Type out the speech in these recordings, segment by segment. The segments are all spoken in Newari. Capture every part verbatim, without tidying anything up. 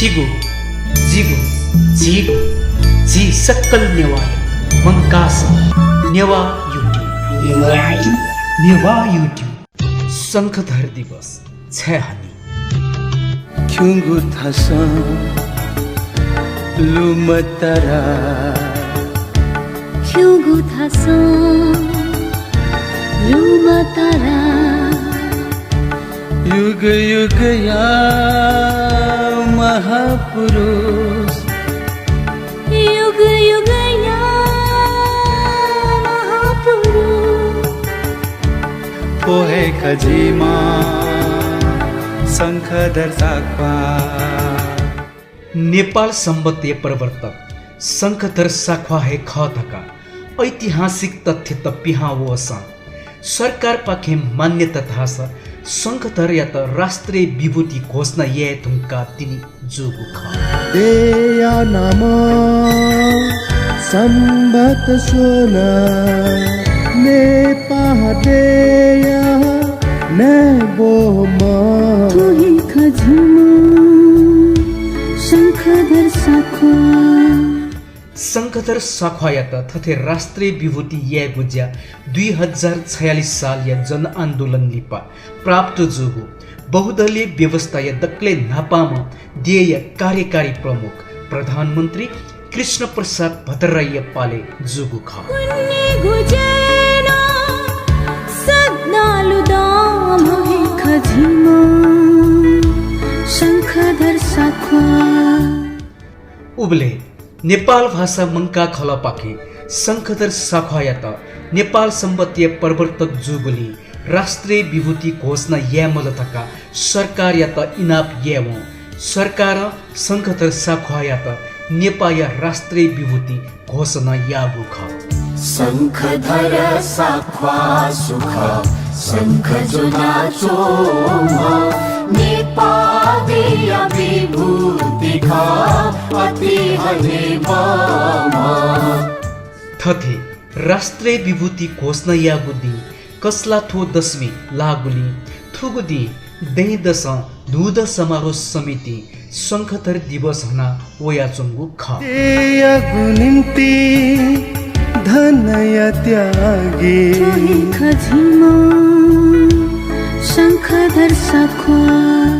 जिगु, जिगु, झीगु, झी सकल नेवाःया मंकाः सः नेवाः YouTube। नेवाः YouTube। शंखधर दिवस छाय् हनी? खिउँगु थासं लुमतारा। खिउँगु थासं लुमतारा। युग युगया महापुरुष। युग युगया महापुरुष। थ्व हे खः झीम्ह शंखधर साख्वाः। नेपाल संवतया प्रवर्तक शंखधर साख्वाः हे खः धकाः ऐतिहासिक तथ्यत पिहां वःसां सरकारपाखें मान्यता धाःसा शंखधरयात राष्ट्रिय विभूति घोषणा याये धुंकाः तिनि जूगु खः। देया नामं संवत स्वना नेपाः देया नयेब्वम्ह। थ्व हे खः झीम्ह शंखधर साख्वाः। शंखधर साख्वाःयात थथे राष्ट्रिय विभूति यायेगु ज्या दुई हजार छयालिस सालया जनआन्दोलन लिपा प्राप्त जूगु बहुदलीय व्यवस्थाया दकलय् न्हापांम्ह देय्‌या कार्यकारी प्रमुख प्रधानमन्त्री कृष्णप्रसाद भट्टराईया पालय् जूगु खः। उबलय् नेपाल भाषा मंकाः खलःपाखें शंखधर साख्वाःयात नेपाल संवतया प्रवर्तक जूगुलिं राष्ट्रिय विभूति घोषणा याये मल धकाः सरकारयात इनाप यायेवं सरकारं शंखधर साख्वाःयात नेपाःया राष्ट्रिय विभूति घोषणा याःगु खः। शंखधर साख्वाः सु खः, शंख ज्वनाच्वंम्ह नेपाः देय्‌या विभूति खः, अति हनेबहःम्ह। थथे राष्ट्रिय विभूति घोषणा याःगु दिं कस्लाथ्व दशमी लाःगुलिं थुगु दिं दँय्‌दसं न्हूदँ समारोह समितिं शंखधर दिवस हना वयाच्वंगु खः। देय्‌यागु निंतिं धनया त्यागी। थ्व हे खः झीम्ह शंखधर साख्वाः।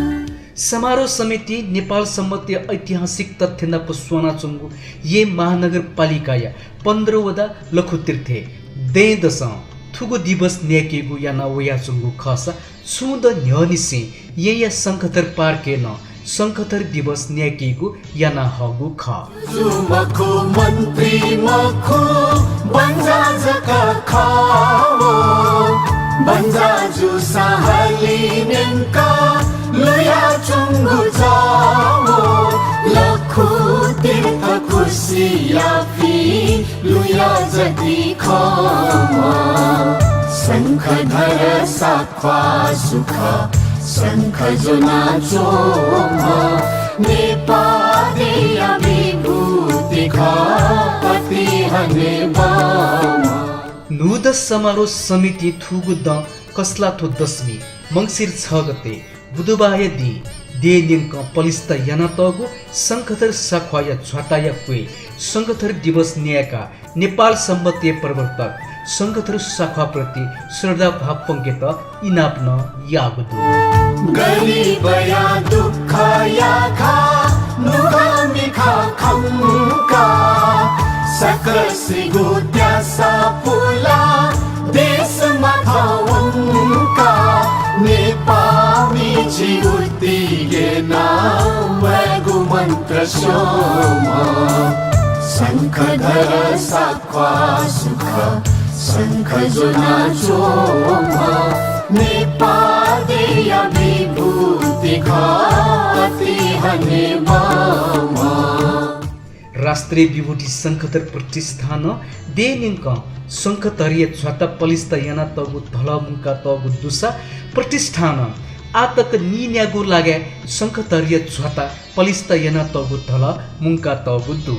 समारोह समितिं नेपाल संवतया ऐतिहासिक तथ्य नाप स्वनाच्वंगु येँ महानगरपालिकाया पन्ध्र वडा लखुतीर्थय् दँय्‌दसं थुगु दिवस न्यायेकेगु याना वयाच्वंगु खःसा छुं दँ न्ह्यःनिसें येँया शंखधर पार्कय् नं शंखधर दिवस न्यायेकेगु याना हःगु खः। जु मखु, मन्त्री मखु, बन्जा जक खः। बन्जा जूसां हलिं न्यंक लुयाच्वंगु जः। लखुतीर्थ खुसियापिं लुया जति खः। शंखधर सा ख्वाः सु खः, शंख ज्वनाच्वंम्ह नेपाः देय्‌या विभूति खः, अति हनेबहःम्ह। न्हूदँ समारोह समितिं थुगु दँ कस्लाथ्व दशमी मंसिर छ गते बुधबाःया दिं देय् न्यंकं पलिस्था यानातःगु शंखधर साख्वाःया झ्वाताया क्वय् शंखधर दिवस न्यायेकाः नेपाल संवतया प्रवर्तक शंखधर साख्वाःप्रति श्रद्धाभाव प्वंकेत इनाप नं याःगु दु। गरिबया दुःखया घाः नुगः मिखा खंकाः, सकसिगु त्यासा पुलाः देश माथं वंकाः, नेपाःमि जुइ उतिगे यानावयेगु मन्त्र स्यूम्ह शंखधर सा ख्वाः सु खः, शंख ज्वनाच्वंम्ह नेपाः देय्‌या विभूति खः, अति हनेबहःम्ह। राष्ट्रिय विभूति शंखधर प्रतिष्ठानं देय् न्यंकं शंखधरया झ्वाता पलिस्था यानातःगु धलः मुंकातःगु दुसा प्रतिष्ठानं आःतक नीन्यागू लागाय् शंखधरया झ्वाता पलिस्था यानातःगु धलः मुंकातःगु दु।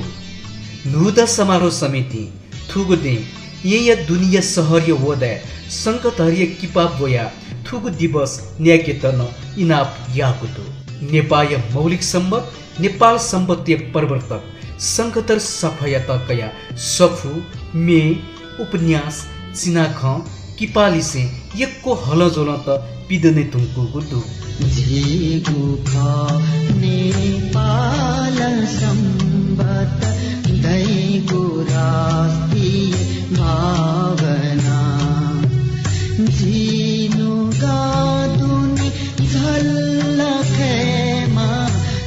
न्हूदँ समारोह समितिं थुगु दँय् येँया दुनेया शहरया वडाय् शंखधरया किपा ब्वयाः थुगु दिवस न्यायेकेत नं इनाप याःगु दु। नेपाःया मौलिक संवत्, नेपाल संवत्‌या प्रवर्तक शंखधर साख्वाःयात कयाः सफू, म्ये, उपन्यास, चिनाखँ, किपालिसें यक्व हलंज्वलंत पिदने धुंकूगु दु। झीगु खः नेपाल संवत्, दइगु राष्ट्रिय भावना। झी नुगः दुने झलखय्‌मा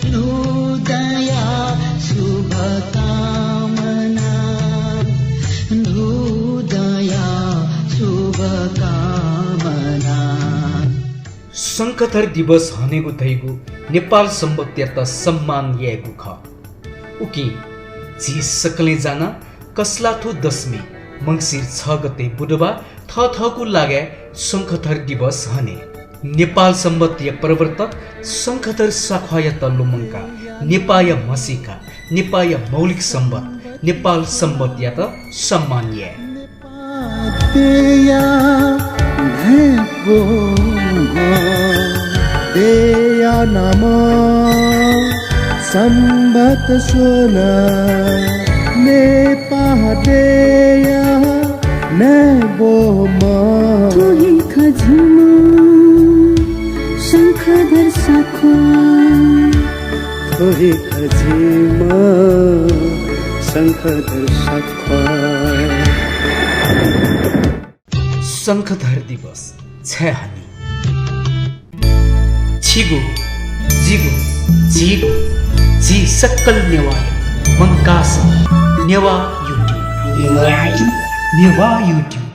न्हूदँया शुभकामना, न्हूदँया शुभकामना। शंखधर दिवस हनेगु धइगु नेपाल संवत्‌यात सम्मान यायेगु खः। उकिं झी सकलें जानाः कस्लाथु दशमी मंसिर छ गते बुधबार थःथःगु लागाय् शंखधर दिवस हने। नेपाल संवत्‌या प्रवर्तक शंखधर साख्वाःयात लुमंकाः नेपाःया म्हसीका, नेपाःया मौलिक संवत्, नेपाल संवत्‌यात सम्मान याये। पातेया न्हय्‌ब्वम्ह देया नाम संवत् स्वना नेपाः देया न्हय्‌ब्वम्ह। थ्व हे खः झीम्ह शंखधर साख्वाः। थ्व हे खः झीम्ह शंखधर साख्वाः। शंखधर दिवस छाय् हनी? छिगु, जिगु, झीगु, झी सकल नेवाःया मंकाः नेवाः YouTube। नेवाः YouTube।